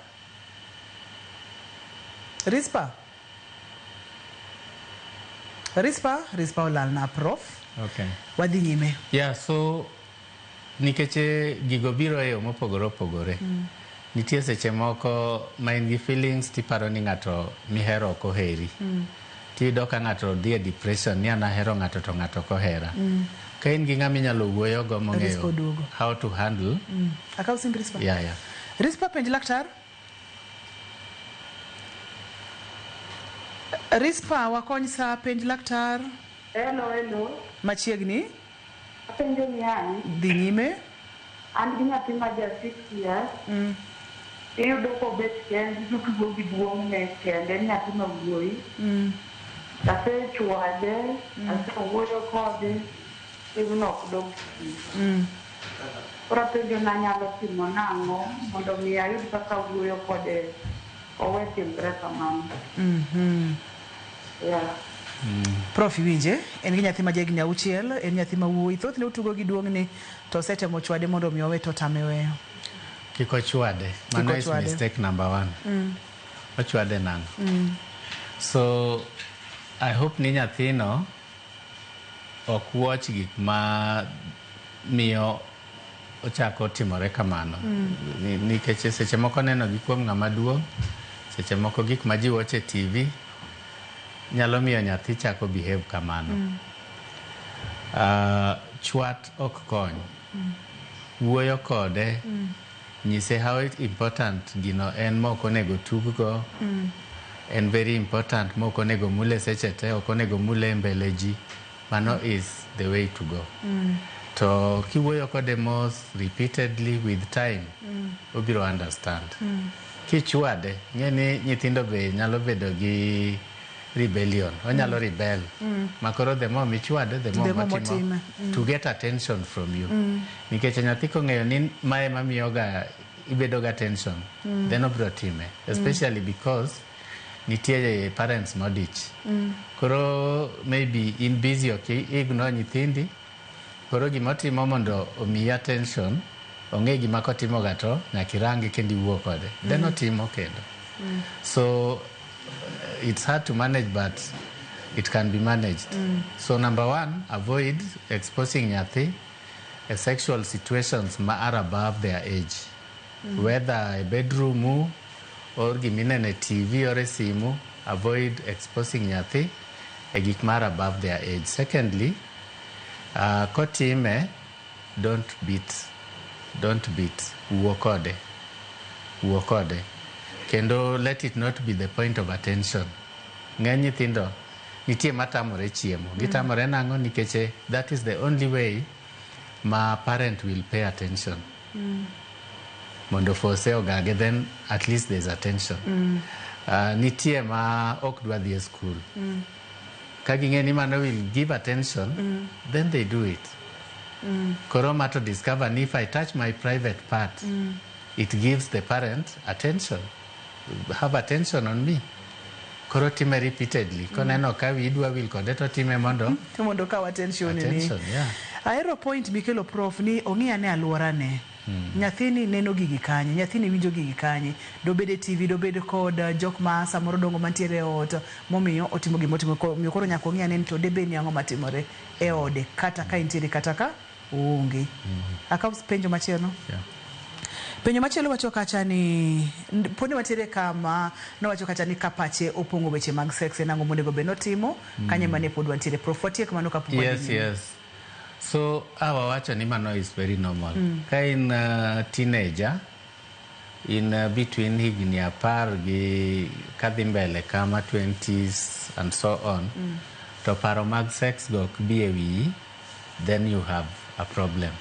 Rispa. Rispa, Rispa olalna prof. Okay. Wadhi nyime. Yeah, so nikech gigo biro e yo mopogore opogore. Nitie seche moko ma in gi feelings tiparo ni ng'ato mihero ok oheri. Tiyudo ka ng'ato dhi e depression ni an ahero ng'ato to ng'ato ok ohera. Ka in gi ng'ama inyalo wuoyogo Rispa mong'eyo oduogo. how to handle. Akaw simb Rispa. Yeah. Rispa, penj laktar. Rispa, wakony sa penj laktar. Hello, hello. Machiegni, Apenjo ni an, dhi nyime. an gi nyathi ma ja 6 years. Iyudo kobet kende, totugo gi duong'ne kende, en nyathi ma wuoyi. Asechwade, asewuoyo kode, timno ok dog chien. Koro apenjo ni anyalo timo nang'o mondo mi ayud kaka wuoyo kode owe timre kamano. Yeah. Prof iwinje, en gi nyathi ma jahigni 6, en nyathi ma wuoyi. Thothne otugo gi duong'ne to osetemo chwade mondo mi owe to otame weyo. Kik ochwade. Mano is ochwade. mistake number one. Ochwade nang'o? So I hope ni nyathino ok watch gik ma miyo ochako timore kamano. Nikech seche moko neno gi kuom ng'ama duong', seche moko gik ma ji watch e TV nyalo miyo nyathi chako behave kamano. Chwat ok kony. Wuoyo kode, nyise how it important gino en mok onego tuggo. En very important mok onego mule seche te, ok onego mule e mbele ji. Mano is the way to go. To kiwuoyo kode mos repeatedly with time, obiro understand. Kichwade, ng'e ni nyithindo be nyalo bedo gi rebellion. Onyalo rebel. Ma koro the more michwade, the more The more motimo motime. to get attention from you. Nikech nyathi kong'eyo ni mae mamiyoga ibedo ga attention, then obiro time. Especially because nitie parents modich. Koro maybe in busy ok ignore nyithindi. Koro gimotimo mondo omiyi attention, ong'e gima kotimoga to nyaka irange kendo iwuo kode. Then otimo kendo. So it's hard to manage but it can be managed. So number one, avoid exposing nyathi e sexual situations ma are above their age. Whether e bedroom or gimineno e TV or e simu, avoid exposing nyathi e gik mar above their age. Secondly, kotime, don't beat, don't beat, wuo kode, wuo kode. Kendo let it not be the point of attention. Ng'eny nyithindo nitie matamore chiemo. Gitamore nang'o nikech that is the only way ma parent will pay attention. Mondo force ogage then at least there's attention. Nitie ma ok dwa dhi e school. Ka ging'e ni mano will give attention, then they do it. Koro ma to discover ni if I touch my private part, it gives the parent attention. Have attention on me. Koro time repeatedly. Koneno ka wi idwa wil kode to time mondo To mondo okaw attention ni. attention, yeah. Ahero point mikelo prof ni ong'i ane alworane. Nyathini neno gigi kanye, nyathini winjo gigi kanye, dobed e TV, dobed kod jok ma samoro dongo mantiere e ot, momiyo otimo gimotimo. Omiyo koro nyaka ong'i ane ni to debed ni ang'o matimore e ode, kata ka entiere kata ka oonge. Akaw penjo machielo. Yeah. Penjo machielo wacho kacha ni pod ne wantiere kama nowacho kacha ni ka pache opong'o weche mag sex en ang'o monego bed notimo. Kanyo ema ne pod wantiere. Prof watiek mano kapok wadhi Yes, nyime. yes. So awa wacho ni mano is very normal. Ka in teenager, in between higni 10 gi kadhi mbele kama 20s and so on, to paro mag sex go ok bi e wiyi, then you have a problem.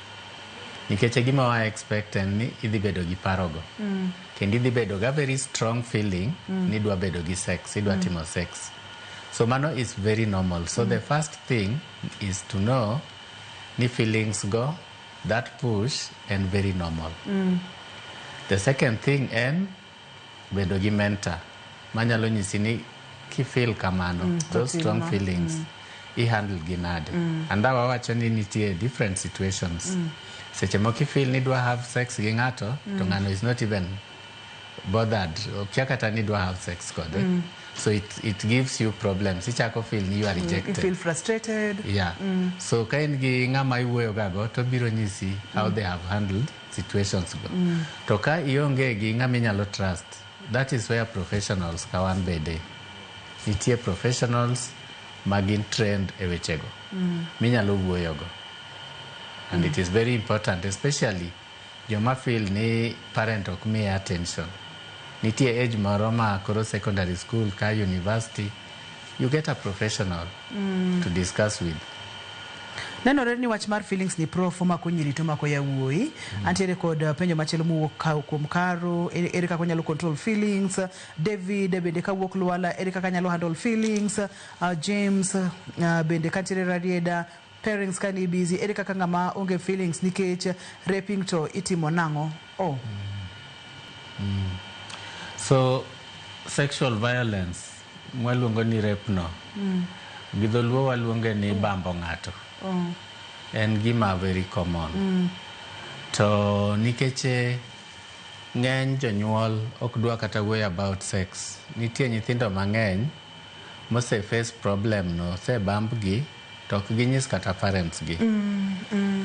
Nikech gima wa expect en ni idhi bedo gi parogo. Kendo idhi bedo ga very strong feeling ni idwa bedo gi sex, idwa timo sex. So mano is very normal. So the first thing is to know ni feelings go, that push en very normal. The second thing en bedo gi mentor. manyalo nyisi ni kifeel kamano, to those strong tim ma. feelings ihandle gi nade. Andawa wacho ni nitie different situations. Seche moko ifeel ni idwa have sex gi ng'ato, to ng'ano is not even bothered, okia kata ni idwa have sex kode. So it gives you problems, ichako feel ni you are You rejected. feel frustrated. Yeah. So ka in gi ng'ama iwuoyo gago to biro nyisi how they have handled situations go. To ka ionge gi ng'ama inyalo trust, that is where professionals ka wan bede. Nitie professionals ma gin trained e wechego minyalo wuoyogo. And it is very important, especially joma feel ni parent ok miye attention. Nitie age moro ma koro secondary school ka university, you get a professional to discuss with. Nenore ni wach mar feelings ni prof omako nyiri to omako yawuoyi. Antiere kod penjo machielo mowuok kuom Karo, ere kaka onyalo control feelings? David bende kawuok Lwala, ere kaka anyalo handle feelings? James bende kantiere Rarieda, parents ka ni busy, ere kaka ng'ama onge feelings nikech raping to itimo nang'o? Oh. So sexual violence mwaluongo ni rape no, gi dholuo waluonge ni bambo ng'ato. En gima very common. To nikech ng'eny jonyuol ok dwa kata wuoyo about sex. Nitie nyithindo mang'eny mose face problem no, osebamb gi to ok ginyis kata parents gi.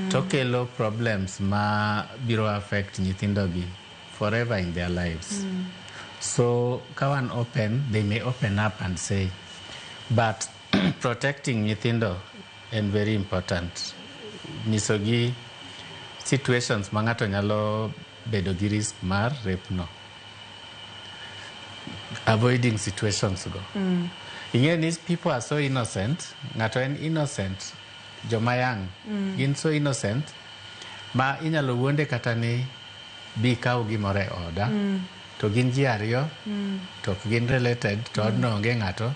To kelo problems ma biro affect nyithindo gi forever in their lives. So ka wan open, they may open up and say, but protecting nyithindo en very important. Nyisogi situations ma ng'ato nyalo bedo gi risk mar rape no. Avoiding situations go. Ing'e ni people are so innocent, ng'ato en innocent, joma young, gin so innocent, ma inyalo wuonde kata ni bi kaw gimoro e oda, to gin ji ariyo, to ok gin related, to odno onge ng'ato,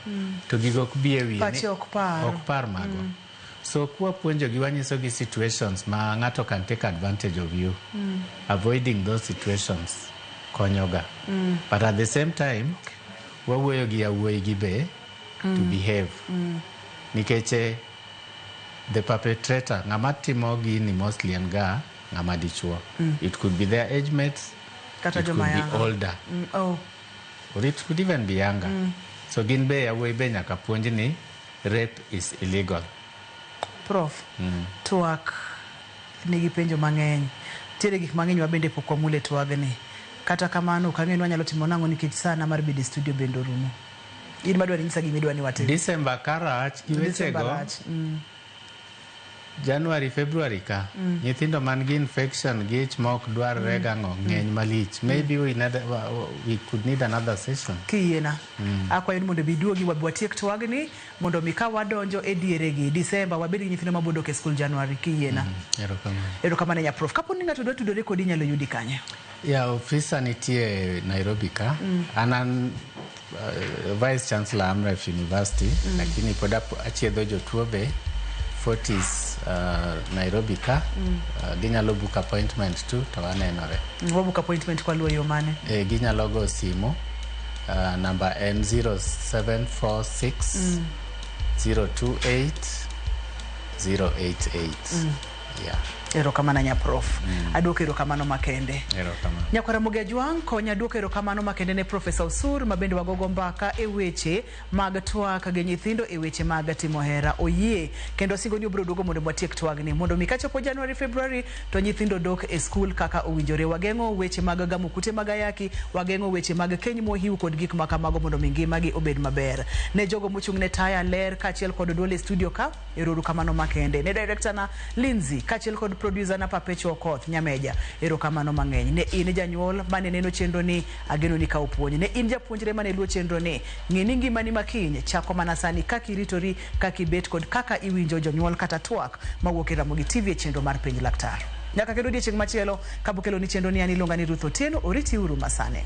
to gigo ok bi e wiye. Pache ok par. Ok par mago. So kwapuonjogi wanyisogi situations ma ng'ato can take advantage of you. Avoiding those situations konyoga. But at the same time, wawuoyo gi yawuoyi gi be to behave. Nikech the perpetrator, ng'ama timo gini mostly en ga ng'ama dichuo. It could be their age mates, Kata it could joma be younger. older, Oh. or it could even be younger. So gin be yawuoyi be nyaka puonj ni rape is illegal. Prof, twak nigi penjo mang'eny. Nitiere gik mang'eny ma bende pok wamulo e twagni. Kata kamano, ok ang'eyo ni wanyalo timo nang'o nikech sana mar bedo e studio bende orumo. In madwa ni nyisa gima idwa ni watim. December ka rach gi December wechego, rach. January, February ka, nyithindo man gi infection gi ich ma ok dwarre gang'o ng'eny malich. Maybe we could need another session. Kiyiena. Akwayo ni mondo bi duogi wabi watiek twagni mondo mi ka wadonjo e diere gi December wabed gi nyithindo mabodok e skul January kiyiena. Erokamano. Erokamano nya prof. Kapo ni ng'ato dwa tudore kodi inyalo yudi kanye? Ya ofisa nitie Nairobi ka. An Vice Chancellor Amref University, lakini pod achiedho jotuo be Fortis Nairobi ka. Ginyalo book appointment tu to wanenore. Wabook appointment kwaluwo yo mane? Ginyalo go simu, namba en 0746 028 088. Yeah. Erokamano nya prof. Aduoko erokamano makende. Erokamano. Nyakwara Ramogi Ajwang' konya duoko erokamano makende ne Profesa Osur ma bende wagogo mbaka e weche mag twak gi nyithindo e weche mag timo hera. Oyie kendo singo ni obiro duogo mondo watiek twagni mondo mi kachopo January, February to nyithindo dok e skul kaka owinjore. Wageng'o weche mag gamo kute mag ayaki, wageng'o weche mag keny mohiu kod gik ma kamago mondo mi ngimagi obed maber. Ne jogo mochung' ne taya ler kaachiel kod duol e studio ka, erokamano makende. Ne director na Lindsay kaachiel kod producer na Perpetual Okoth Nyameja, erokamano mang'eny. Ne in janyuol mane neno chenro ni, ageno ni kawo puonj. Ne in japuonjre mane luwo chenro ni, ng'e ni ngimani makiny chako mana sani kaka iritori, kaka ibet kod kaka iwinjo jonyuol kata twak mawuok e Ramogi TV e chenro mar Penj Laktar. Nyaka kendo odiechieng' machielo kabokelo ni chenro ni an iluonga ni Ruth Otieno, oriti uru masane.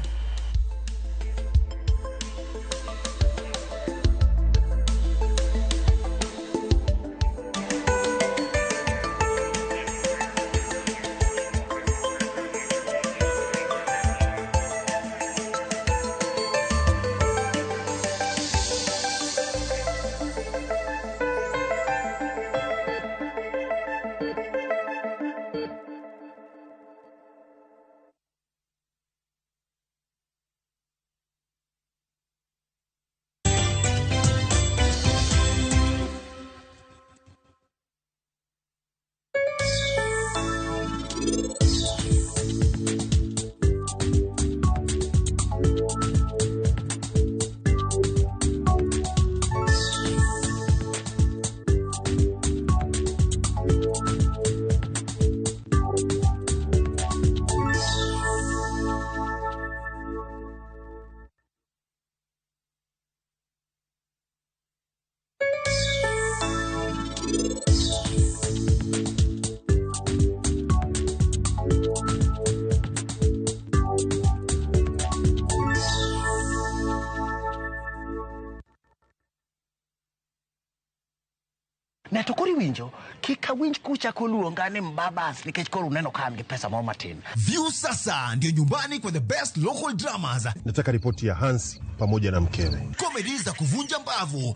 Ne to koro iwinjo, kik awinj kuchako luonga ni mbabas nikech koro uneno ka an gi pesa moro matin. Viusasa ndio nyumbani kwa the best local dramas. Nataka ripoti ya Hansi pamoja na mkewe. Comedy za kuvunja mbavu.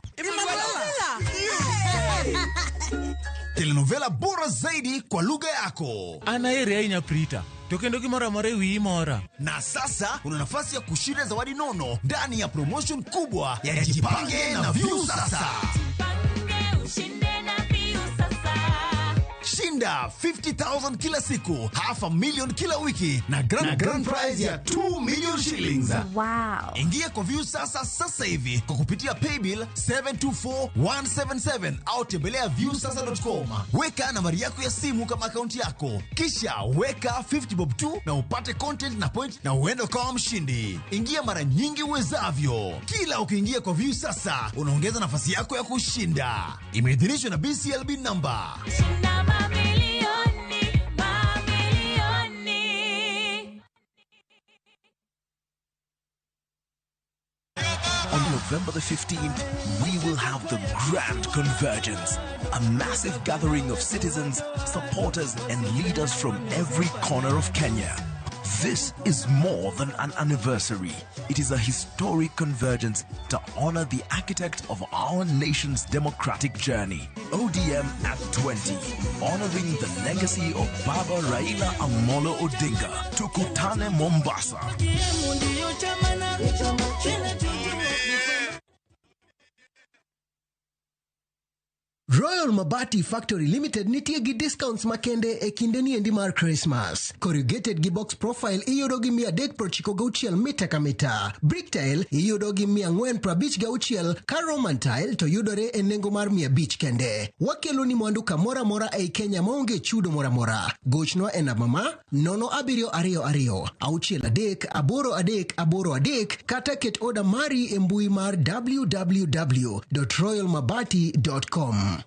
Telenovela bora zaidi kwa lugha yako. An aheri ahinya Prita, to kendo gimoro amora e wiyi mora. Na sasa una nafasi ya kushinda zawadi nono ndani ya promotion kubwa ya Jipange na Viusasa. Ushinde na Viusasa. Shinda 50,000 kila siku, 500,000 kila wiki na grand prize ya 2 million shillings. Wow. Ingia kwa Viusasa sasa hivi kwa kupitia paybill 724177 au tembelea viusasa.com. Weka nambari yako ya simu kama akaunti yako, kisha weka 50 bob tu na upate content na point na uende ukawa mshindi. Ingia mara nyingi uwezavyo. Kila ukiingia kwa Viusasa unaongeza nafasi yako ya kushinda. Imeidhinishwa na BCLB number. Shinda mamilioni, mamilioni. On November the 15th, we will have the Grand Convergence, a massive gathering of citizens, supporters, and leaders from every corner of Kenya. This is more than an anniversary. It is a historic convergence to honor the architect of our nation's democratic journey, ODM at 20, honoring the legacy of Baba Raila Amolo Odinga. Tukutane Mombasa. Royal Mabati Factory Limited nitie gi discounts makende e kinde niendi mar Christmas. Corrugated gi box profile iyudo gi 396 mita ka mita. Brick tile iyudo gi 456 ka Roman tile to yudore e nengo mar 500 kende. Wakelo ni mwandu kamoro amora ei Kenya maonge chudo moro amora. Gochnwa e namba ma 0722 63 8383 kata ket oda mari e mbui mar www.royalmabati.com.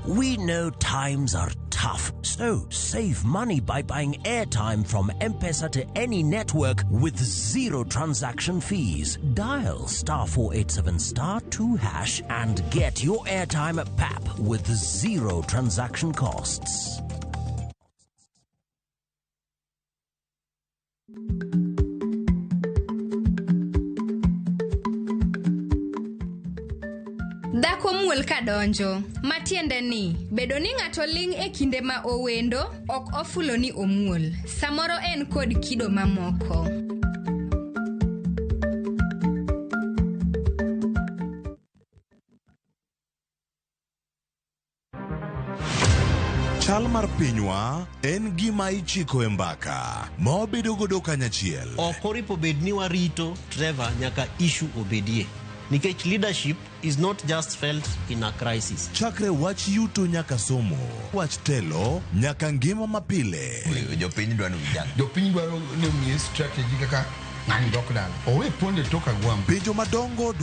We know times are tough, so save money by buying airtime from M-Pesa to any network with zero transaction fees. Dial star 487 star 2 hash and get your airtime at PAP with zero transaction costs. Dhako muol kadonjo, matiende ni bedo ni ng'ato ling' e kinde ma owendo ok ofulo ni omuol. Samoro en kod kido mamoko. Chal mar pinywa en gima ichiko e mbaka ma wabedo godo kanyachiel. Ok oripo bed ni warito Trevor nyaka issue obedie. Nikech leadership is not just felt in a crisis. Chakre wach yuto nyaka somo, wach telo nyaka ngima mapile. Jopiny dwaro vijana. Jopiny dwaro ni omiye strategy kaka ng'ani dok dala. Owe ponde tok agwambo. Penjo madongo.